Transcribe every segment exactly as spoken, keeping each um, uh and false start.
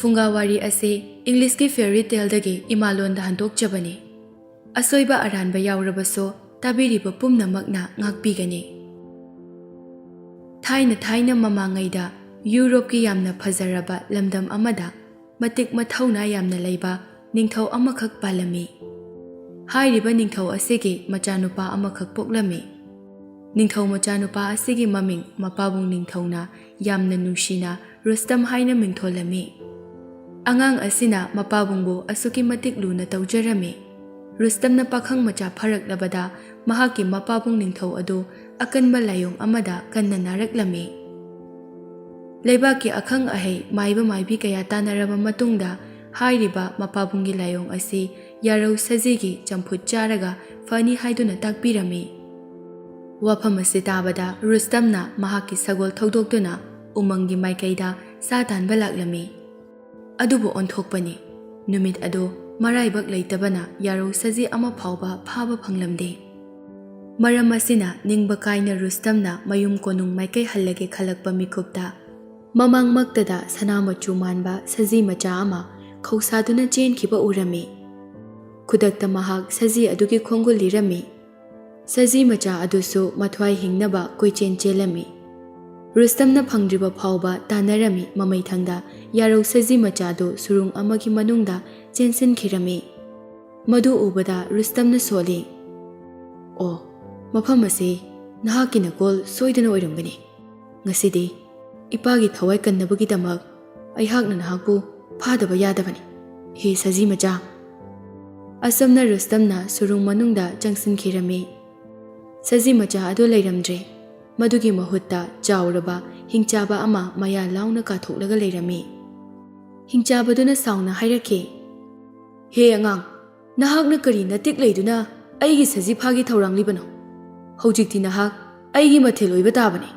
ꯐꯨꯡꯒꯥ ꯋꯥꯔꯤ ꯑꯁꯤ ꯏꯪꯂꯤꯁꯀꯤ ꯐꯦꯔꯤ ꯇꯦꯜꯗꯒꯤ ꯏꯃꯥꯂꯣꯟꯗ ꯍꯟꯗꯣꯛꯆꯕꯅꯤ꯫ ꯑꯁꯣꯏꯕ ꯑꯔꯥꯟꯕ ꯌꯥꯎꯔꯕꯁꯨ ꯇꯥꯕꯤꯔꯤꯕ ꯄꯨꯝꯅꯃꯛꯅ ꯉꯥꯛꯄꯤꯒꯅꯤ꯫ ꯊꯥꯏꯅ ꯊꯥꯏꯅ ꯃꯃꯥꯡꯉꯩꯗ ꯌꯨꯔꯣꯞꯀꯤ ꯌꯥꯝꯅ ꯐꯖꯔꯕ ꯂꯝꯗꯝ ꯑꯃꯗ ꯃꯇꯤꯛ ꯃꯊꯧꯅꯥ ꯌꯥꯝꯅ ꯂꯩꯕ ꯅꯤꯡꯊꯧ ꯑꯃꯈꯛ ꯄꯥꯜꯂꯝꯃꯤ꯫ ꯍꯥꯏꯔꯤꯕ ꯅꯤꯡꯊꯧ ꯑꯁꯤꯒꯤ ꯃꯆꯥꯅꯨꯄꯥ ꯑꯃꯈꯛ ꯄꯣꯛꯂꯝꯃꯤ꯫ ꯅꯤꯡꯊꯧ ꯃꯆꯥꯅꯨꯄꯥ ꯑꯁꯤꯒꯤ ꯃꯃꯤꯡ ꯃꯄꯥꯕꯨꯡ ꯅꯤꯡꯊꯧꯅ ꯌꯥꯝꯅ ꯅꯨꯡꯁꯤꯅ ꯔꯨꯁꯇꯝ ꯍꯥꯏꯅ ꯃꯤꯡꯊꯣꯜꯂꯝꯃꯤ꯫ ꯑꯉꯥꯡ ꯑꯁꯤꯅ ꯃꯄꯥꯕꯨꯡꯕꯨ ꯑꯁꯨꯛꯀꯤ ꯃꯇꯤꯛ ꯂꯨꯅ ꯇꯧꯖꯔꯝꯃꯤ꯫ ꯔꯨꯁꯇꯝꯅ ꯄꯥꯈꯪ ꯃꯆꯥ ꯐꯥꯔꯛꯂꯕꯗ ꯃꯍꯥꯛꯀꯤ ꯃꯄꯥꯕꯨꯡ ꯅꯤꯡꯊꯧ ꯑꯗꯨ ꯑꯀꯟꯕ ꯂꯥꯏꯑꯣꯡ ꯑꯃꯗ ꯀꯟꯅ ꯅꯥꯔꯛꯂꯝꯃꯤ꯫ ꯂꯩꯕꯥꯛꯀꯤ ꯑꯈꯪ ꯑꯍꯩ ꯃꯥꯏꯕ ꯃꯥꯏꯕꯤ ꯀꯌꯥ ꯇꯥꯟꯅꯔꯕ ꯃꯇꯨꯡꯗ ꯍꯥꯏꯔꯤꯕ ꯃꯄꯥꯕꯨꯡꯒꯤ ꯂꯥꯏꯑꯣꯡ ꯑꯁꯤ ꯌꯥꯔꯧ ꯁꯖꯤꯒꯤ ꯆꯝꯐꯨꯠ ꯆꯥꯔꯒ ꯐꯅꯤ ꯍꯥꯏꯗꯨꯅ ꯇꯥꯛꯄꯤꯔꯝꯃꯤ꯫ ꯋꯥꯐꯝ ꯑꯁꯤ ꯇꯥꯕꯗ ꯔꯨꯁꯇꯝꯅ ꯃꯍꯥꯛꯀꯤ ꯁꯒꯣꯜ ꯊꯧꯗꯣꯛꯇꯨꯅ ꯎꯃꯪꯒꯤ ꯃꯥꯏꯀꯩꯗ ꯁꯥ ꯇꯥꯟꯕ ꯂꯥꯛꯂꯝꯃꯤ꯫ ꯑꯗꯨꯕꯨ ꯑꯣꯟꯊꯣꯛꯄꯅꯤ, ꯅꯨꯃꯤꯠ ꯑꯗꯨ ꯃꯔꯥꯏꯕꯛ ꯂꯩꯇꯕꯅ ꯌꯥꯔꯧ ꯁꯖꯤ ꯑꯃ ꯐꯥꯎꯕ ꯐꯥꯕ ꯐꯪꯂꯝꯗꯦ꯫ ꯃꯔꯝ ꯑꯁꯤꯅ ꯅꯤꯡꯕ ꯀꯥꯏꯅ ꯔꯨꯁꯇꯝꯅ ꯃꯌꯨꯝ ꯀꯣꯅꯨꯡ ꯃꯥꯏꯀꯩ ꯍꯜꯂꯒꯦ ꯈꯜꯂꯛꯄ ꯃꯤꯀꯨꯞꯇ ꯃꯃꯥꯡꯃꯛꯇꯗ ꯁꯅꯥ ꯃꯆꯨ ꯃꯥꯟꯕ ꯁꯖꯤ ꯃꯆꯥ ꯑꯃ ꯈꯧꯁꯥꯗꯨꯅ ꯆꯦꯟꯈꯤꯕ ꯎꯔꯝꯃꯤ꯫ ꯈꯨꯗꯛꯇ ꯃꯍꯥꯛ ꯁꯖꯤ ꯑꯗꯨꯒꯤ ꯈꯣꯡꯒꯨꯜ ꯂꯤꯔꯝꯃꯤ꯫ ꯁꯖꯤ ꯃꯆꯥ ꯑꯗꯨꯁꯨ ꯃꯊ꯭ꯋꯥꯏ ꯍꯤꯡꯅꯕ ꯀꯣꯏꯆꯦꯟ ꯆꯦꯜꯂꯝꯃꯤ꯫ ꯔꯨꯁꯇꯝꯅ ꯐꯪꯗ꯭ꯔꯤꯕ ꯐꯥꯎꯕ ꯇꯥꯟꯅꯔꯝꯃꯤ꯫ ꯃꯃꯩꯊꯪꯗ ꯌꯥꯔꯧ ꯁꯖꯤ ꯃꯆꯥꯗꯨ ꯁꯨꯔꯨꯡ ꯑꯃꯒꯤ ꯃꯅꯨꯡꯗ ꯆꯦꯟꯁꯤꯟꯈꯤꯔꯝꯃꯤ꯫ ꯃꯗꯨ ꯎꯕꯗ ꯔꯨꯁꯇꯝꯅ ꯁꯣꯜꯂꯤ꯫ "ꯑꯣ, ꯃꯐꯝ ꯑꯁꯤ ꯅꯍꯥꯛꯀꯤ ꯅꯀꯣꯜ ꯁꯣꯏꯗꯅ ꯑꯣꯏꯔꯝꯒꯅꯤ꯫ ꯉꯁꯤꯗꯤ ꯏꯄꯥꯒꯤ ꯊꯋꯥꯏ ꯀꯟꯅꯕꯒꯤꯗꯃꯛ ꯑꯩꯍꯥꯛꯅ ꯅꯍꯥꯛꯄꯨ ꯐꯥꯗꯕ ꯌꯥꯗꯕꯅꯤ, ꯍꯦ ꯁꯖꯤ ꯃꯆꯥ!" ꯑꯁꯨꯝꯅ ꯔꯨꯁꯇꯝꯅ ꯁꯨꯔꯨꯡ ꯃꯅꯨꯡꯗ ꯆꯪꯁꯤꯟꯈꯤꯔꯝꯃꯤ꯫ ꯁꯖꯤ ꯃꯆꯥ ꯑꯗꯨ ꯂꯩꯔꯝꯗ꯭ꯔꯦ꯫ ꯃꯗꯨꯒꯤ ꯃꯍꯨꯠꯇ ꯆꯥꯎꯔꯕ ꯍꯤꯡꯆꯥꯕ ꯑꯃ ꯃꯌꯥ ꯂꯥꯎꯅ ꯀꯥꯊꯣꯛꯂꯒ ꯂꯩꯔꯝꯃꯤ꯫ ꯍꯤꯡꯆꯥꯕꯗꯨꯅ ꯁꯥꯎꯅ ꯍꯥꯏꯔꯛꯈꯤ, "ꯍꯦ ꯑꯉꯥꯡ, ꯅꯍꯥꯛꯅ ꯀꯔꯤ ꯅꯇꯤꯛ ꯂꯩꯗꯨꯅ ꯑꯩꯒꯤ ꯁꯖꯤꯐꯥꯒꯤ ꯊꯧꯔꯥꯡꯂꯤꯕꯅꯣ? ꯍꯧꯖꯤꯛꯇꯤ ꯅꯍꯥꯛ ꯑꯩꯒꯤ ꯃꯊꯦꯜ ꯑꯣꯏꯕ ꯇꯥꯕꯅꯤ꯫"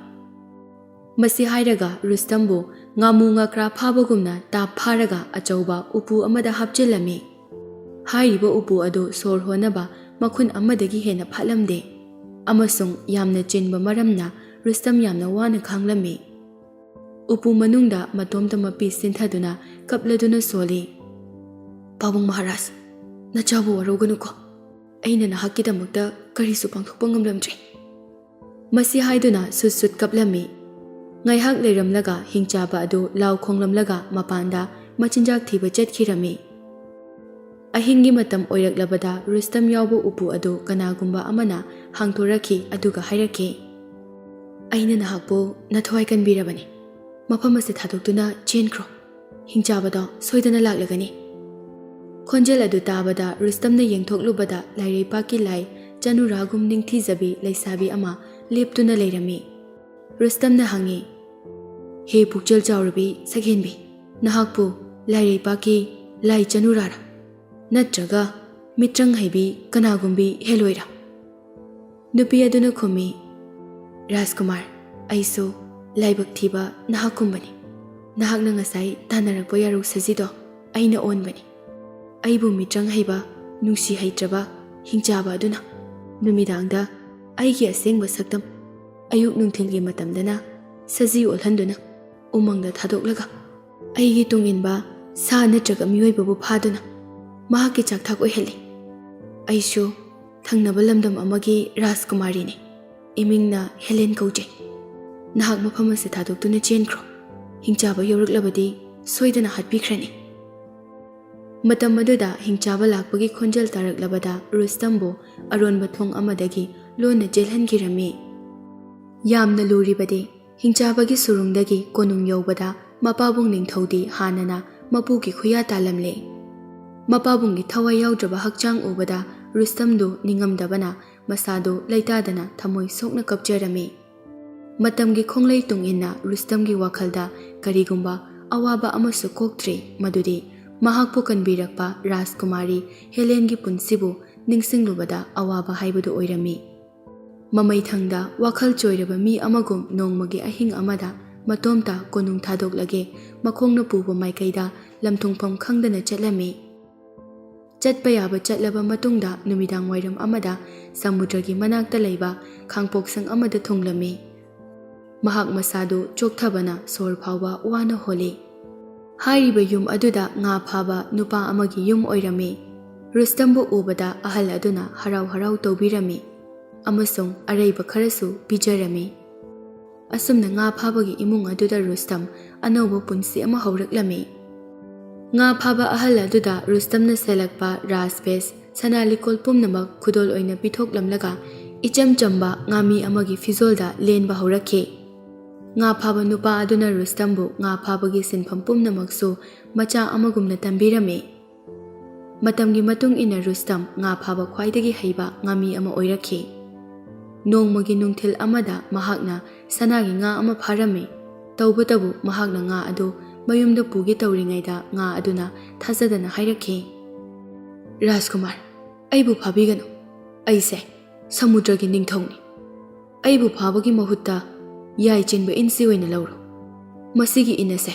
ꯃꯁꯤ ꯍꯥꯏꯔꯒ ꯔꯨꯁꯇꯝꯕꯨ ꯉꯥꯃꯨ ꯉꯥꯀ꯭ꯔꯥ ꯐꯥꯕꯒꯨꯝꯅ ꯇꯥꯞ ꯐꯥꯔꯒ ꯑꯆꯧꯕ ꯎꯄꯨ ꯑꯃꯗ ꯍꯥꯞꯆꯤꯜꯂꯝꯃꯤ꯫ ꯍꯥꯏꯔꯤꯕ ꯎꯄꯨ ꯑꯗꯨ ꯁꯣꯔ ꯍꯣꯟꯅꯕ ꯃꯈꯨꯟ ꯑꯃꯗꯒꯤ ꯍꯦꯟꯅ ꯐꯥꯠꯂꯝꯗꯦ, ꯑꯃꯁꯨꯡ ꯌꯥꯝꯅ ꯆꯤꯟꯕ ꯃꯔꯝꯅ ꯔꯨꯁꯇꯝ ꯌꯥꯝꯅ ꯋꯥꯅ ꯈꯥꯡꯂꯝꯃꯤ꯫ ꯎꯄꯨ ꯃꯅꯨꯡꯗ ꯃꯇꯣꯝꯇ ꯃꯄꯤ ꯁꯤꯟꯊꯗꯨꯅ ꯀꯞꯂꯗꯨꯅ ꯁꯣꯜꯂꯤ꯫ "ꯄꯥꯕꯨꯡ ꯃꯍꯥꯔꯥꯖ, ꯅꯆꯥꯕꯨ ꯋꯥꯔꯧꯒꯅꯨꯀꯣ꯫ ꯑꯩꯅ ꯅꯍꯥꯛꯀꯤꯗꯃꯛꯇ ꯀꯔꯤꯁꯨ ꯄꯥꯡꯊꯣꯛꯄ ꯉꯝꯂꯝꯗ꯭ꯔꯦ"꯫ ꯃꯁꯤ ꯍꯥꯏꯗꯨꯅ ꯁꯨꯠ ꯁꯨꯠ ꯀꯞꯂꯝꯃꯤ꯫ ꯉꯥꯏꯍꯥꯛ ꯂꯩꯔꯝꯂꯒ ꯍꯤꯡꯆꯥꯕ ꯑꯗꯨ ꯂꯥꯎ ꯈꯣꯡꯂꯝꯂꯒ ꯃꯄꯥꯟꯗ ꯃꯆꯤꯟꯖꯥꯛ ꯊꯤꯕ ꯆꯠꯈꯤꯔꯝꯃꯤ꯫ ꯑꯍꯤꯡꯒꯤ ꯃꯇꯝ ꯑꯣꯏꯔꯛꯂꯕꯗ ꯔꯨꯁꯇꯝ ꯌꯥꯎꯕ ꯎꯄꯨ ꯑꯗꯨ ꯀꯅꯥꯒꯨꯝꯕ ꯑꯃꯅ ꯍꯥꯡꯗꯣꯔꯛꯈꯤ, ꯑꯗꯨꯒ ꯍꯥꯏꯔꯛꯈꯤ, "ꯑꯩꯅ ꯅꯍꯥꯛꯄꯨ ꯅꯊꯋꯥꯏ ꯀꯟꯕꯤꯔꯕꯅꯤ꯫ ꯃꯐꯝ ꯑꯁꯤ ꯊꯥꯗꯣꯛꯇꯨꯅ ꯆꯦꯟꯈ꯭ꯔꯣ꯫ ꯍꯤꯡꯆꯥꯕꯗꯣ ꯁꯣꯏꯗꯅ ꯂꯥꯛꯂꯒꯅꯤ"꯫ ꯈꯣꯟꯖꯦꯜ ꯑꯗꯨ ꯇꯥꯕꯗ ꯔꯨꯁꯇꯝꯅ ꯌꯦꯡꯊꯣꯛꯂꯨꯕꯗ ꯂꯥꯏꯔꯩꯄꯥꯛꯀꯤ ꯂꯥꯏ ꯆꯅꯨꯔꯥꯒꯨꯝ ꯅꯤꯡꯊꯤꯖꯕꯤ ꯂꯩꯁꯥꯕꯤ ꯑꯃ ꯂꯦꯞꯇꯨꯅ ꯂꯩꯔꯝꯃꯤ꯫ ꯔꯨꯁꯇꯝꯅ ꯍꯪꯉꯤ, "ꯍꯦ ꯄꯨꯛꯆꯦꯜ ꯆꯥꯎꯔꯕꯤ ꯁꯛꯍꯦꯟꯕꯤ, ꯅꯍꯥꯛꯄꯨ ꯂꯥꯏꯔꯩꯄꯥꯛꯀꯤ ꯂꯥꯏ ꯆꯅꯨꯔꯥꯔꯥ? ꯅꯠꯇ꯭ꯔꯒ ꯃꯤꯇ꯭ꯔꯪ ꯍꯩꯕꯤ ꯀꯅꯥꯒꯨꯝꯕꯤ ꯍꯦꯂꯣꯏꯔꯥ?" ꯅꯨꯄꯤ ꯑꯗꯨꯅ ꯈꯨꯝꯃꯤ, "ꯔꯥꯖꯀꯨꯃꯥꯔ, ꯑꯩꯁꯨ ꯂꯥꯏꯕꯛ ꯊꯤꯕ ꯅꯍꯥꯛꯀꯨꯝꯕꯅꯤ꯫ ꯅꯍꯥꯛꯅ ꯉꯁꯥꯏ ꯇꯥꯟꯅꯔꯛꯄ ꯌꯥꯔꯧ ꯁꯖꯤꯗꯣ ꯑꯩꯅ ꯑꯣꯟꯕꯅꯤ꯫ ꯑꯩꯕꯨ ꯃꯤꯇ꯭ꯔꯪ ꯍꯩꯕ, ꯅꯨꯡꯁꯤ ꯍꯩꯇ꯭ꯔꯕ ꯍꯤꯡꯆꯥꯕ ꯑꯗꯨꯅ ꯅꯨꯃꯤꯗꯥꯡꯗ ꯑꯩꯒꯤ ꯑꯁꯦꯡꯕ ꯁꯛꯇꯝ, ꯑꯌꯨꯛ ꯅꯨꯡꯊꯤꯜꯒꯤ ꯃꯇꯝꯗꯅ ꯁꯖꯤ ꯑꯣꯜꯍꯟꯗꯨꯅ ꯎꯃꯪꯗ ꯊꯥꯗꯣꯛꯂꯒ ꯑꯩꯒꯤ ꯇꯨꯡ ꯏꯟꯕ ꯁꯥ ꯅꯠꯇ꯭ꯔꯒ ꯃꯤꯑꯣꯏꯕꯕꯨ ꯐꯥꯗꯨꯅ ꯃꯍꯥꯛꯀꯤ ꯆꯥꯛꯊꯥꯛ ꯑꯣꯏꯍꯜꯂꯤ꯫ ꯑꯩꯁꯨ ꯊꯪꯅꯕ ꯂꯝꯗꯝ ꯑꯃꯒꯤ ꯔꯥꯖꯀꯨꯃꯥꯔꯤꯅꯤ꯫ ꯏꯃꯤꯡꯅ ꯍꯦꯂꯦꯟ ꯀꯧꯖꯩ꯫ ꯅꯍꯥꯛ ꯃꯐꯝ ꯑꯁꯤ ꯊꯥꯗꯣꯛꯇꯨꯅ ꯆꯦꯟꯈ꯭ꯔꯣ꯫ ꯍꯤꯡꯆꯥꯕ ꯌꯧꯔꯛꯂꯕꯗꯤ ꯁꯣꯏꯗꯅ ꯍꯥꯠꯄꯤꯈ꯭ꯔꯅꯤ"꯫ ꯃꯇꯝ ꯑꯗꯨꯗ ꯍꯤꯡꯆꯥꯕ ꯂꯥꯛꯄꯒꯤ ꯈꯣꯟꯖꯦꯜ ꯇꯥꯔꯛꯂꯕꯗ ꯔꯨꯁꯇꯝꯕꯨ ꯑꯔꯣꯟꯕ ꯊꯣꯡ ꯑꯃꯗꯒꯤ ꯂꯣꯟꯅ ꯆꯦꯜꯍꯟꯈꯤꯔꯝꯃꯤ꯫ ꯌꯥꯝꯅ ꯂꯨꯔꯤꯕꯗꯤ ꯍꯤꯡꯆꯥꯕꯒꯤ ꯁꯨꯔꯨꯡꯗꯒꯤ ꯀꯣꯅꯨꯡ ꯌꯧꯕꯗ ꯃꯄꯥꯕꯨꯡ ꯅꯤꯡꯊꯧꯗꯤ ꯍꯥꯟꯅꯅ ꯃꯄꯨꯒꯤ ꯈꯨꯌꯥ ꯇꯥꯂꯝꯂꯦ꯫ ꯃꯄꯥꯕꯨꯡꯒꯤ ꯊꯋꯥꯏ ꯌꯥꯎꯗ꯭ꯔꯕ ꯍꯛꯆꯥꯡ ꯎꯕꯗ ꯔꯨꯁꯇꯝꯗꯨ ꯅꯤꯡꯉꯝꯗꯕꯅ ꯃꯁꯥꯗꯨ ꯂꯩꯇꯥꯗꯅ ꯊꯃꯣꯏ ꯁꯣꯛꯅ ꯀꯞꯆꯔꯝꯃꯤ꯫ ꯃꯇꯝꯒꯤ ꯈꯣꯡꯂꯩ ꯇꯨꯡ ꯏꯟꯅ ꯔꯨꯁꯇꯝꯒꯤ ꯋꯥꯈꯜꯗ ꯀꯔꯤꯒꯨꯝꯕ ꯑꯋꯥꯕ ꯑꯃꯁꯨ ꯀꯣꯛꯇ꯭ꯔꯤ, ꯃꯗꯨꯗꯤ ꯃꯍꯥꯛꯄꯨ ꯀꯟꯕꯤꯔꯛꯄ ꯔꯥꯖꯀꯨꯃꯥꯔꯤ ꯍꯦꯂꯦꯟꯒꯤ ꯄꯨꯟꯁꯤꯕꯨ ꯅꯤꯡꯁꯤꯡꯂꯨꯕꯗ ꯑꯋꯥꯕ ꯍꯥꯏꯕꯗꯨ ꯑꯣꯏꯔꯝꯃꯤ꯫ ꯃꯃꯩꯊꯪꯗ ꯋꯥꯈꯜ ꯆꯣꯏꯔꯕ ꯃꯤ ꯑꯃꯒꯨꯝ ꯅꯣꯡꯃꯒꯤ ꯑꯍꯤꯡ ꯑꯃꯗ ꯃꯇꯣꯝꯇ ꯀꯣꯅꯨꯡ ꯊꯥꯗꯣꯛꯂꯒꯦ ꯃꯈꯣꯡꯅ ꯄꯨꯕ ꯃꯥꯏꯀꯩꯗ ꯂꯝꯊꯨꯡꯐꯝ ꯈꯪꯗꯅ ꯆꯠꯂꯝꯃꯤ꯫ ꯆꯠꯄ ꯌꯥꯕ ꯆꯠꯂꯕ ꯃꯇꯨꯡꯗ ꯅꯨꯃꯤꯗꯥꯡ ꯋꯥꯏꯔꯝ ꯑꯃꯗ ꯁꯃꯨꯗ꯭ꯔꯒꯤ ꯃꯅꯥꯛꯇ ꯂꯩꯕ ꯈꯥꯡꯄꯣꯛꯁꯪ ꯑꯃꯗ ꯊꯨꯡꯂꯝꯃꯤ꯫ ꯃꯍꯥꯛ ꯃꯁꯥꯗꯨ ꯆꯣꯛꯊꯕꯅ ꯁꯣꯔ ꯐꯥꯎꯕ ꯋꯥꯅ ꯍꯣꯜꯂꯤ꯫ ꯍꯥꯏꯔꯤꯕ ꯌꯨꯝ ꯑꯗꯨꯗ ꯉꯥ ꯐꯥꯕ ꯅꯨꯄꯥ ꯑꯃꯒꯤ ꯌꯨꯝ ꯑꯣꯏꯔꯝꯃꯤ꯫ ꯔꯨꯁꯇꯝꯕꯨ ꯎꯕꯗ ꯑꯍꯜ ꯑꯗꯨꯅ ꯍꯔꯥꯎ ꯍꯔꯥꯎ ꯇꯧꯕꯤꯔꯝꯃꯤ ꯑꯃꯁꯨꯡ ꯑꯔꯩꯕ ꯈꯔꯁꯨ ꯄꯤꯖꯔꯝꯃꯤ꯫ ꯑꯁꯨꯝꯅ ꯉꯥ ꯐꯥꯕꯒꯤ ꯏꯃꯨꯡ ꯑꯗꯨꯗ ꯔꯨꯁꯇꯝ ꯑꯅꯧꯕ ꯄꯨꯟꯁꯤ ꯑꯃ ꯍꯧꯔꯛꯂꯝꯃꯤ꯫ ꯉꯥ ꯐꯥꯕ ꯑꯍꯜ ꯑꯗꯨꯗ ꯔꯨꯁꯇꯝꯅ ꯁꯦꯠꯂꯛꯄ ꯔꯥꯖꯚꯦꯁ, ꯁꯅꯥ ꯂꯤꯛꯀꯣꯜ ꯄꯨꯝꯅꯃꯛ ꯈꯨꯗꯣꯜ ꯑꯣꯏꯅ ꯄꯤꯊꯣꯛꯂꯝꯂꯒ ꯏꯆꯝ ꯆꯝꯕ ꯉꯥꯃꯤ ꯑꯃꯒꯤ ꯐꯤꯖꯣꯜꯗ ꯂꯦꯟꯕ ꯍꯧꯔꯛꯈꯤ꯫ ꯉꯥ ꯐꯥꯕ ꯅꯨꯄꯥ ꯑꯗꯨꯅ ꯔꯨꯁꯇꯝꯕꯨ ꯉꯥ ꯐꯥꯕꯒꯤ ꯁꯤꯟꯐꯝ ꯄꯨꯝꯅꯃꯛꯁꯨ ꯃꯆꯥ ꯑꯃꯒꯨꯝꯅ ꯇꯝꯕꯤꯔꯝꯃꯤ꯫ ꯃꯇꯝꯒꯤ ꯃꯇꯨꯡ ꯏꯟꯅ ꯔꯨꯁꯇꯝ ꯉꯥ ꯐꯥꯕ ꯈ꯭ꯋꯥꯏꯗꯒꯤ ꯍꯩꯕ ꯉꯥꯃꯤ ꯑꯃ ꯑꯣꯏꯔꯛꯈꯤ꯫ ꯅꯣꯡꯃꯒꯤ ꯅꯨꯡꯊꯤꯜ ꯑꯃꯗ ꯃꯍꯥꯛꯅ ꯁꯅꯥꯒꯤ ꯉꯥ ꯑꯃ ꯐꯥꯔꯝꯃꯤ꯫ ꯇꯧꯕꯇꯕꯨ ꯃꯍꯥꯛꯅ ꯉꯥ ꯑꯗꯨ ꯃꯌꯨꯝꯗ ꯄꯨꯒꯦ ꯇꯧꯔꯤꯉꯩꯗ ꯉꯥ ꯑꯗꯨꯅ ꯊꯥꯖꯗꯅ ꯍꯥꯏꯔꯛꯈꯤ, "ꯔꯥꯖꯀꯨꯃꯥꯔ, ꯑꯩꯕꯨ ꯐꯥꯕꯤꯒꯅꯨ꯫ ꯑꯩꯁꯦ ꯁꯃꯨꯗ꯭ꯔꯒꯤ ꯅꯤꯡꯊꯧꯅꯤ꯫ ꯑꯩꯕꯨ ꯐꯥꯕꯒꯤ ꯃꯍꯨꯠꯇ ꯌꯥꯏ ꯆꯤꯟꯕ ꯏꯟꯁꯤ ꯑꯣꯏꯅ ꯂꯧꯔꯣ꯫ ꯃꯁꯤꯒꯤ ꯏꯟ ꯑꯁꯦ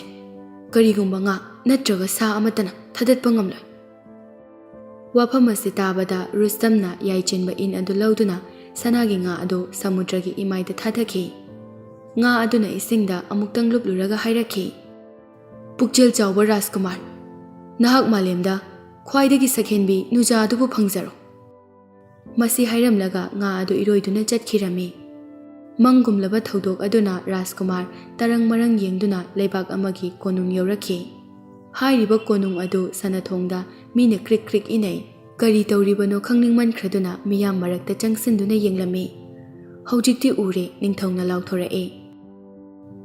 ꯀꯔꯤꯒꯨꯝꯕ ꯉꯥ ꯅꯠꯇ꯭ꯔꯒ ꯁꯥ ꯑꯃꯠꯇꯅ ꯊꯥꯗꯠꯄ ꯉꯝꯂꯣꯏ꯫" ꯋꯥꯐꯝ ꯑꯁꯤ ꯇꯥꯕꯗ ꯔꯨꯁꯇꯝꯅ ꯌꯥꯏ ꯆꯤꯟꯕ ꯏꯟ ꯑꯗꯨ ꯂꯧꯗꯨꯅ ꯁꯅꯥꯒꯤ ꯉꯥ ꯑꯗꯨ ꯁꯃꯨꯗ꯭ꯔꯒꯤ ꯏꯃꯥꯏꯗ ꯊꯥꯗꯈꯤ꯫ ꯉꯥ ꯑꯗꯨꯅ ꯏꯁꯤꯡꯗ ꯑꯃꯨꯛꯇꯪ ꯂꯨꯞꯂꯨꯔꯒ ꯍꯥꯏꯔꯛꯈꯤ, "ꯄꯨꯛꯆꯦꯜ ꯆꯥꯎꯕ ꯔꯥꯖꯀꯨꯃꯥꯔ, ꯅꯍꯥꯛ ꯃꯥꯂꯦꯝꯗ ꯈ꯭ꯋꯥꯏꯗꯒꯤ ꯁꯛꯍꯦꯟꯕꯤ ꯅꯨꯖꯥ ꯑꯗꯨꯕꯨ ꯐꯪꯖꯔꯣ꯫" ꯃꯁꯤ ꯍꯥꯏꯔꯝꯂꯒ ꯉꯥ ꯑꯗꯨ ꯏꯔꯣꯏꯗꯨꯅ ꯆꯠꯈꯤꯔꯝꯃꯤ꯫ ꯃꯪꯒꯨꯝꯂꯕ ꯊꯧꯗꯣꯛ ꯑꯗꯨꯅ ꯔꯥꯖꯀꯨꯃꯥꯔ ꯇꯔꯪ ꯃꯔꯪ ꯌꯦꯡꯗꯨꯅ ꯂꯩꯕꯥꯛ ꯑꯃꯒꯤ ꯀꯣꯅꯨꯡ ꯌꯧꯔꯛꯈꯤ꯫ ꯍꯥꯏꯔꯤꯕ ꯀꯣꯅꯨꯡ ꯑꯗꯨ ꯁꯅꯥꯊꯣꯡꯗ ꯃꯤꯅ ꯀ꯭ꯔꯤꯛ ꯀ꯭ꯔꯤꯛ ꯏꯅꯩ꯫ ꯀꯔꯤ ꯇꯧꯔꯤꯕꯅꯣ ꯈꯪꯅꯤꯡꯃꯟꯈ꯭ꯔꯗꯨꯅ ꯃꯤꯌꯥꯝ ꯃꯔꯛꯇ ꯆꯪꯁꯤꯟꯗꯨꯅ ꯌꯦꯡꯂꯝꯃꯤ꯫ ꯍꯧꯖꯤꯛꯇꯤ ꯎꯔꯦ, ꯅꯤꯡꯊꯧꯅ ꯂꯥꯎꯊꯣꯔꯛꯑꯦ꯫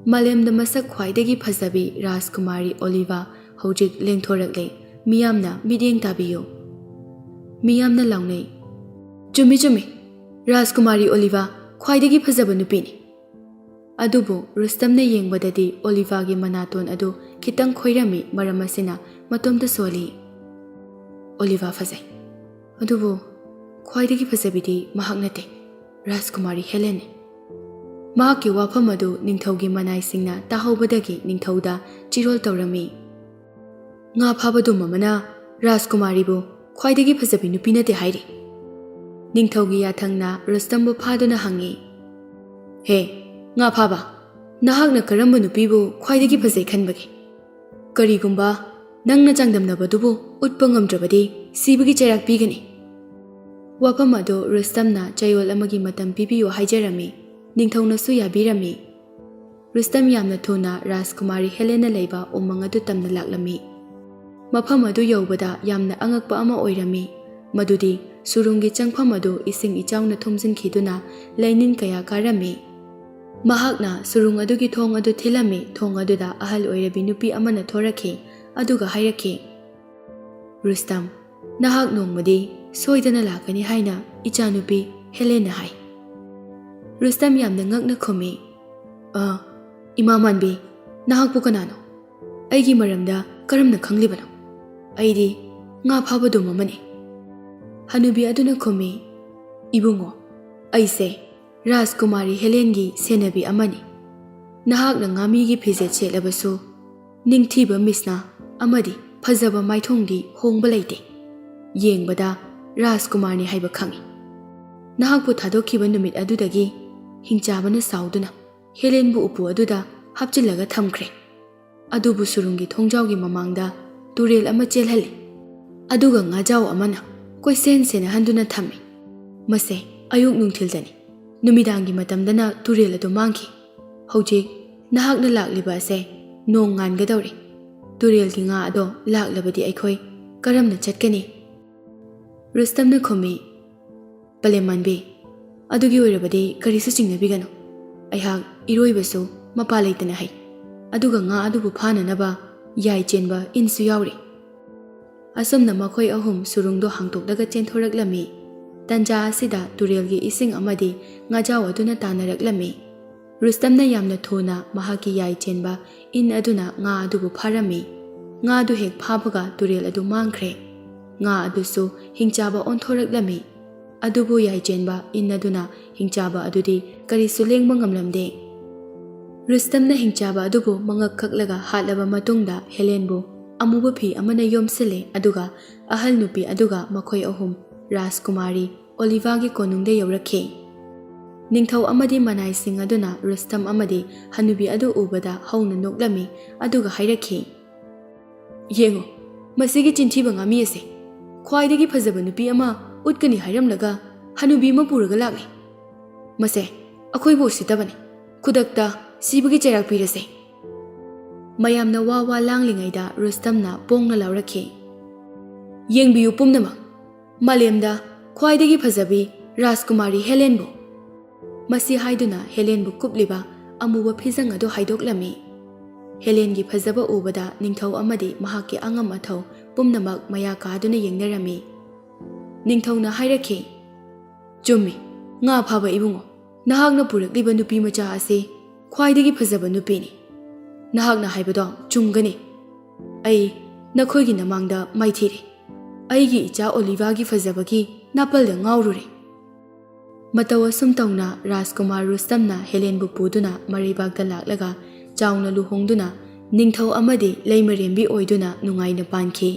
ꯃꯥꯂꯦꯝꯗ ꯃꯁꯛ ꯈ꯭ꯋꯥꯏꯗꯒꯤ ꯐꯖꯕꯤ ꯔꯥꯖꯀꯨꯃꯥꯔꯤ ꯑꯣꯂꯤꯚꯥ ꯍꯧꯖꯤꯛ ꯂꯦꯡꯊꯣꯔꯛꯂꯦ꯫ ꯃꯤꯌꯥꯝꯅ ꯃꯤꯠꯌꯦꯡ ꯇꯥꯕꯤꯌꯨ꯫ ꯃꯤꯌꯥꯝꯅ ꯂꯥꯎꯅꯩ, "ꯆꯨꯝꯃꯤ, ꯆꯨꯝꯃꯤ, ꯔꯥꯖꯀꯨꯃꯥꯔꯤ ꯑꯣꯂꯤꯚꯥ ꯈ꯭ꯋꯥꯏꯗꯒꯤ ꯐꯖꯕ ꯅꯨꯄꯤꯅꯤ꯫" ꯑꯗꯨꯕꯨ ꯔꯨꯁꯇꯝꯅ ꯌꯦꯡꯕꯗꯗꯤ ꯑꯣꯂꯤꯚꯥꯒꯤ ꯃꯅꯥꯇꯣꯟ ꯑꯗꯨ ꯈꯤꯇꯪ ꯈꯣꯏꯔꯝꯃꯤ, ꯃꯔꯝ ꯑꯁꯤꯅ ꯃꯇꯣꯝꯇ ꯁꯣꯜꯂꯤ꯫ "ꯑꯣꯂꯤꯚꯥ ꯐꯖꯩ, ꯑꯗꯨꯕꯨ ꯈ꯭ꯋꯥꯏꯗꯒꯤ ꯐꯖꯕꯤꯗꯤ ꯃꯍꯥꯛ ꯅꯠꯇꯦ, ꯔꯥꯖꯀꯨꯃꯥꯔꯤ ꯍꯦꯂꯦꯟꯅꯤ꯫" ꯃꯍꯥꯛꯀꯤ ꯋꯥꯐꯝ ꯑꯗꯨ ꯅꯤꯡꯊꯧꯒꯤ ꯃꯅꯥꯏꯁꯤꯡꯅ ꯇꯥꯍꯧꯕꯗꯒꯤ ꯅꯤꯡꯊꯧꯗ ꯆꯤꯔꯣꯜ ꯇꯧꯔꯝꯃꯤ꯫ "ꯉꯥ ꯐꯥꯕꯗꯨ ꯃꯃꯅ ꯔꯥꯖꯀꯨꯃꯥꯔꯤꯕꯨ ꯈ꯭ꯋꯥꯏꯗꯒꯤ ꯐꯖꯕꯤ ꯅꯨꯄꯤ ꯅꯠꯇꯦ ꯍꯥꯏꯔꯤ꯫" ꯅꯤꯡꯊꯧꯒꯤ ꯌꯥꯊꯪꯅ ꯔꯨꯁꯇꯝꯕꯨ ꯐꯥꯗꯨꯅ ꯍꯪꯉꯤ, "ꯍꯦ, "ꯉꯥ ꯐꯥꯕ, ꯅꯍꯥꯛꯅ ꯀꯔꯝꯕ ꯅꯨꯄꯤꯕꯨ ꯈ꯭ꯋꯥꯏꯗꯒꯤ ꯐꯖꯩ ꯈꯟꯕꯒꯦ? ꯀꯔꯤꯒꯨꯝꯕ ꯅꯪꯅ ꯆꯥꯡꯗꯝꯅꯕꯗꯨꯕꯨ ꯎꯠꯄ ꯉꯝꯗ꯭ꯔꯕꯗꯤ ꯁꯤꯕꯒꯤ ꯆꯩꯔꯥꯛ ꯄꯤꯒꯅꯤ꯫" ꯋꯥꯐꯝ ꯑꯗꯨ ꯔꯨꯁꯇꯝꯅ ꯆꯌꯣꯜ ꯑꯃꯒꯤ ꯃꯇꯝ ꯄꯤꯕꯤꯌꯨ ꯍꯥꯏꯖꯔꯝꯃꯤ꯫ ꯅꯤꯡꯊꯧꯅꯁꯨ ꯌꯥꯕꯤꯔꯝꯃꯤ꯫ ꯔꯨꯁꯇꯝ ꯌꯥꯝꯅ ꯊꯨꯅ ꯔꯥꯖꯀꯨꯃꯥꯔꯤ ꯍꯦꯂꯦꯟꯅ ꯂꯩꯕ ꯎꯃꯪ ꯑꯗꯨ ꯇꯝꯅ ꯂꯥꯛꯂꯝꯃꯤ꯫ ꯃꯐꯝ ꯑꯗꯨ ꯌꯧꯕꯗ ꯌꯥꯝꯅ ꯑꯉꯛꯄ ꯑꯃ ꯑꯣꯏꯔꯝꯃꯤ, ꯃꯗꯨꯗꯤ ꯁꯨꯔꯨꯡꯒꯤ ꯆꯪꯐꯝ ꯑꯗꯨ ꯏꯁꯤꯡ ꯏꯆꯥꯎꯅ ꯊꯨꯝꯖꯤꯟꯈꯤꯗꯨꯅ ꯂꯩꯅꯤꯟ ꯀꯌꯥ ꯀꯥꯔꯝꯃꯤ꯫ ꯃꯍꯥꯛꯅ ꯁꯨꯔꯨꯡ ꯑꯗꯨꯒꯤ ꯊꯣꯡ ꯑꯗꯨ ꯊꯤꯜꯂꯝꯃꯤ꯫ ꯊꯣꯡ ꯑꯗꯨꯗ ꯑꯍꯜ ꯑꯣꯏꯔꯕꯤ ꯅꯨꯄꯤ ꯑꯃꯅ ꯊꯣꯔꯛꯈꯤ, ꯑꯗꯨꯒ ꯍꯥꯏꯔꯛꯈꯤ, "ꯔꯨꯁꯇꯝ, ꯅꯍꯥꯛ ꯅꯣꯡꯃꯗꯤ ꯁꯣꯏꯗꯅ ꯂꯥꯛꯀꯅꯤ ꯍꯥꯏꯅ ꯏꯆꯥꯅꯨꯄꯤ ꯍꯦꯂꯦꯟꯅ ꯍꯥꯏ꯫" ꯔꯨꯁꯇꯝ ꯌꯥꯝꯅ ꯉꯛꯅ ꯈꯨꯝꯃꯤ, "ꯑ, ꯏꯃꯥ ꯃꯥꯟꯕꯤ, ꯅꯍꯥꯛꯄꯨ ꯀꯅꯥꯅꯣ? ꯑꯩꯒꯤ ꯃꯔꯝꯗ ꯀꯔꯝꯅ ꯈꯪꯂꯤꯕꯅꯣ? ꯑꯩꯗꯤ ꯉꯥ ꯐꯥꯕꯗꯨꯝ ꯑꯃꯅꯤ꯫" ꯍꯅꯨꯕꯤ ꯑꯗꯨꯅ ꯈꯨꯝꯃꯤ, "ꯏꯕꯨꯡꯉꯣ, ꯑꯩꯁꯦ ꯔꯥꯖꯀꯨꯃꯥꯔꯤ ꯍꯦꯂꯦꯟꯒꯤ ꯁꯦꯟꯅꯕꯤ ꯑꯃꯅꯤ꯫ ꯅꯍꯥꯛꯅ ꯉꯥꯃꯤꯒꯤ ꯐꯤꯖꯦꯠ ꯁꯦꯠꯂꯕꯁꯨ, ꯅꯤꯡꯊꯤꯕ ꯃꯤꯁꯅꯥ ꯑꯃꯗꯤ ꯐꯖꯕ ꯃꯥꯏꯊꯣꯡꯗꯤ ꯍꯣꯡꯕ ꯂꯩꯇꯦ꯫ ꯌꯦꯡꯕꯗ ꯔꯥꯖꯀꯨꯃꯥꯔꯅꯤ ꯍꯥꯏꯕ ꯈꯪꯏ꯫ ꯅꯍꯥꯛꯄꯨ ꯊꯥꯗꯣꯛꯈꯤꯕ ꯅꯨꯃꯤꯠ ꯑꯗꯨꯗꯒꯤ ꯍꯤꯡꯆꯥꯕꯅ ꯁꯥꯎꯗꯨꯅ ꯍꯦꯂꯦꯟꯕꯨ ꯎꯄꯨ ꯑꯗꯨꯗ ꯍꯥꯞꯆꯤꯜꯂꯒ ꯊꯝꯈ꯭ꯔꯦ꯫ ꯑꯗꯨꯕꯨ ꯁꯨꯔꯨꯡꯒꯤ ꯊꯣꯡꯖꯥꯎꯒꯤ ꯃꯃꯥꯡꯗ ꯇꯨꯔꯦꯜ ꯑꯃ ꯆꯦꯜꯍꯜꯂꯤ꯫ ꯑꯗꯨꯒ ꯉꯥꯖꯥꯎ ꯑꯃꯅ ꯀꯣꯏꯁꯦꯟ ꯁꯦꯟꯅꯍꯟꯗꯨꯅ ꯊꯝꯃꯤ꯫ ꯃꯁꯦ ꯑꯌꯨꯛ ꯅꯨꯡꯊꯤꯜꯗꯅꯤ꯫ ꯅꯨꯃꯤꯗꯥꯡꯒꯤ ꯃꯇꯝꯗꯅ ꯇꯨꯔꯦꯜ ꯑꯗꯨ ꯃꯥꯡꯈꯤ꯫ ꯍꯧꯖꯤꯛ ꯅꯍꯥꯛꯅ ꯂꯥꯛꯂꯤꯕ ꯑꯁꯦ ꯅꯣꯡ ꯉꯥꯟꯒꯗꯧꯔꯦ꯫ ꯇꯨꯔꯦꯜꯒꯤ ꯉꯥ ꯑꯗꯣ ꯂꯥꯛꯂꯕꯗꯤ ꯑꯩꯈꯣꯏ ꯀꯔꯝꯅ ꯆꯠꯀꯅꯤ?" ꯔꯨꯁꯇꯝꯅ ꯈꯨꯝꯃꯤ, "ꯄꯂꯦꯝ ꯃꯥꯟꯕꯤ, ꯑꯗꯨꯒꯤ ꯑꯣꯏꯔꯕꯗꯤ ꯀꯔꯤꯁꯨ ꯆꯤꯡꯅꯕꯤꯒꯅꯨ꯫ ꯑꯩꯍꯥꯛ ꯏꯔꯣꯏꯕꯁꯨ ꯃꯄꯥ ꯂꯩꯇꯅ ꯍꯩ꯫ ꯑꯗꯨꯒ ꯉꯥ ꯑꯗꯨꯕꯨ ꯐꯥꯅꯅꯕ ꯌꯥꯏ ꯆꯦꯟꯕ ꯏꯟꯁꯨ ꯌꯥꯎꯔꯤ꯫" ꯑꯁꯨꯝꯅ ꯃꯈꯣꯏ ꯑꯍꯨꯝ ꯁꯨꯔꯨꯡꯗꯣ ꯍꯥꯡꯗꯣꯛꯂꯒ ꯆꯦꯟꯊꯣꯔꯛꯂꯝꯃꯤ꯫ ꯇꯟꯖꯥ ꯑꯁꯤꯗ ꯇꯨꯔꯦꯜꯒꯤ ꯏꯁꯤꯡ ꯑꯃꯗꯤ ꯉꯥꯖꯥꯎ ꯑꯗꯨꯅ ꯇꯥꯟꯅꯔꯛꯂꯝꯃꯤ꯫ ꯔꯨꯁꯇꯝꯅ ꯌꯥꯝꯅ ꯊꯨꯅ ꯃꯍꯥꯛꯀꯤ ꯌꯥꯏ ꯆꯦꯟꯕ ꯏꯟ ꯑꯗꯨꯅ ꯉꯥ ꯑꯗꯨꯕꯨ ꯐꯥꯔꯝꯃꯤ꯫ ꯉꯥ ꯑꯗꯨ ꯍꯦꯛ ꯐꯥꯕꯒ ꯇꯨꯔꯦꯜ ꯑꯗꯨ ꯃꯥꯡꯈ꯭ꯔꯦ꯫ ꯉꯥ ꯑꯗꯨꯁꯨ ꯍꯤꯡꯆꯥꯕ ꯑꯣꯟꯊꯣꯔꯛꯂꯝꯃꯤ꯫ ꯑꯗꯨꯕꯨ ꯌꯥꯏ ꯆꯦꯟꯕ ꯏꯟ ꯑꯗꯨꯅ ꯍꯤꯡꯆꯥꯕ ꯑꯗꯨꯗꯤ ꯀꯔꯤꯁꯨ ꯂꯦꯡꯕ ꯉꯝꯂꯝꯗꯦ꯫ ꯔꯨꯁꯇꯝꯅ ꯍꯤꯡꯆꯥꯕ ꯑꯗꯨꯕꯨ ꯃꯉꯛ ꯀꯛꯂꯒ ꯍꯥꯠꯂꯕ ꯃꯇꯨꯡꯗ ꯍꯦꯂꯦꯟꯕꯨ ꯑꯃꯨꯕ ꯐꯤ ꯑꯃꯅ ꯌꯣꯝꯁꯤꯜꯂꯦ, ꯑꯗꯨꯒ ꯑꯍꯜ ꯅꯨꯄꯤ ꯑꯗꯨꯒ ꯃꯈꯣꯏ ꯑꯍꯨꯝ ꯔꯥꯖꯀꯨꯃꯥꯔꯤ ꯑꯣꯂꯤꯚꯥꯒꯤ ꯀꯣꯅꯨꯡꯗ ꯌꯧꯔꯛꯈꯤ꯫ ꯅꯤꯡꯊꯧ ꯑꯃꯗꯤ ꯃꯅꯥꯏꯁꯤꯡ ꯑꯗꯨꯅ ꯔꯨꯁꯇꯝ ꯑꯃꯗꯤ ꯍꯅꯨꯕꯤ ꯑꯗꯨ ꯎꯕꯗ ꯍꯧꯅ ꯅꯣꯛꯂꯝꯃꯤ, ꯑꯗꯨꯒ ꯍꯥꯏꯔꯛꯈꯤ, "ꯌꯦꯡꯉꯨ, ꯃꯁꯤꯒꯤ ꯆꯤꯟꯊꯤꯕ ꯉꯥꯃꯤ ꯑꯁꯦ ꯈ꯭ꯋꯥꯏꯗꯒꯤ ꯐꯖꯕ ꯅꯨꯄꯤ ꯑꯃ ꯎꯠꯀꯅꯤ ꯍꯥꯏꯔꯝꯂꯒ ꯍꯅꯨꯕꯤ ꯑꯃ ꯄꯨꯔꯒ ꯂꯥꯛꯂꯦ꯫ ꯃꯁꯦ ꯑꯩꯈꯣꯏꯕꯨ ꯎꯁꯤꯠꯇꯕꯅꯤ꯫ ꯈꯨꯗꯛꯇ ꯁꯤꯕꯒꯤ ꯆꯩꯔꯥꯛ ꯄꯤꯔꯁꯦ"꯫ ꯃꯌꯥꯝꯅ ꯋꯥ ꯋꯥ ꯂꯥꯡꯂꯤꯉꯩꯗ ꯔꯨꯁꯇꯝꯅ ꯄꯣꯡꯅ ꯂꯥꯎꯔꯛꯈꯤ, "ꯌꯦꯡꯕꯤꯌꯨ ꯄꯨꯝꯅꯃꯛ, ꯃꯥꯂꯦꯝꯗ ꯈ꯭ꯋꯥꯏꯗꯒꯤ ꯐꯖꯕꯤ ꯔꯥꯖꯀꯨꯃꯥꯔꯤ ꯍꯦꯂꯦꯟꯕꯨ!" ꯃꯁꯤ ꯍꯥꯏꯗꯨꯅ ꯍꯦꯂꯦꯟꯕꯨ ꯀꯨꯞꯂꯤꯕ ꯑꯃꯨꯕ ꯐꯤꯖꯪ ꯑꯗꯨ ꯍꯥꯏꯗꯣꯛꯂꯝꯃꯤ꯫ ꯍꯦꯂꯦꯟꯒꯤ ꯐꯖꯕ ꯎꯕꯗ ꯅꯤꯡꯊꯧ ꯑꯃꯗꯤ ꯃꯍꯥꯛꯀꯤ ꯑꯉꯝ ꯑꯊꯧ ꯄꯨꯝꯅꯃꯛ ꯃꯌꯥ ꯀꯥꯗꯨꯅ ꯌꯦꯡꯅꯔꯝꯃꯤ꯫ ꯅꯤꯡꯊꯧꯅ ꯍꯥꯏꯔꯛꯈꯤ, "ꯆꯨꯝꯃꯤ, ꯉꯥ ꯐꯥꯕ ꯏꯕꯨꯡꯉꯣ, ꯅꯍꯥꯛꯅ ꯄꯨꯔꯛꯂꯤꯕ ꯅꯨꯄꯤ ꯃꯆꯥ ꯑꯁꯤ ꯈ꯭ꯋꯥꯏꯗꯒꯤ ꯐꯖꯕ ꯅꯨꯄꯤꯅꯤ꯫ ꯅꯍꯥꯛꯅ ꯍꯥꯏꯕꯗꯣ ꯆꯨꯝꯒꯅꯤ꯫ ꯑꯩ ꯅꯈꯣꯏꯒꯤ ꯅꯃꯥꯡꯗ ꯃꯥꯏꯊꯤꯔꯦ꯫ ꯑꯩꯒꯤ ꯏꯆꯥ ꯑꯣꯂꯤꯚꯥꯒꯤ ꯐꯖꯕꯒꯤ ꯅꯥꯄꯜꯗ ꯉꯥꯎꯔꯨꯔꯦ"꯫ ꯃꯇꯧ ꯑꯁꯨꯝ ꯇꯧꯅ ꯔꯥꯖꯀꯨꯃꯥꯔ ꯔꯨꯁꯇꯝꯅ ꯍꯦꯂꯦꯟꯕꯨ ꯄꯨꯗꯨꯅ ꯃꯔꯩꯕꯥꯛꯇ ꯂꯥꯛꯂꯒ ꯆꯥꯎꯅ ꯂꯨꯍꯣꯡꯗꯨꯅ ꯅꯤꯡꯊꯧ ꯑꯃꯗꯤ ꯂꯩꯃꯔꯦꯝꯕꯤ ꯑꯣꯏꯗꯨꯅ ꯅꯨꯡꯉꯥꯏꯅ ꯄꯥꯟꯈꯤ꯫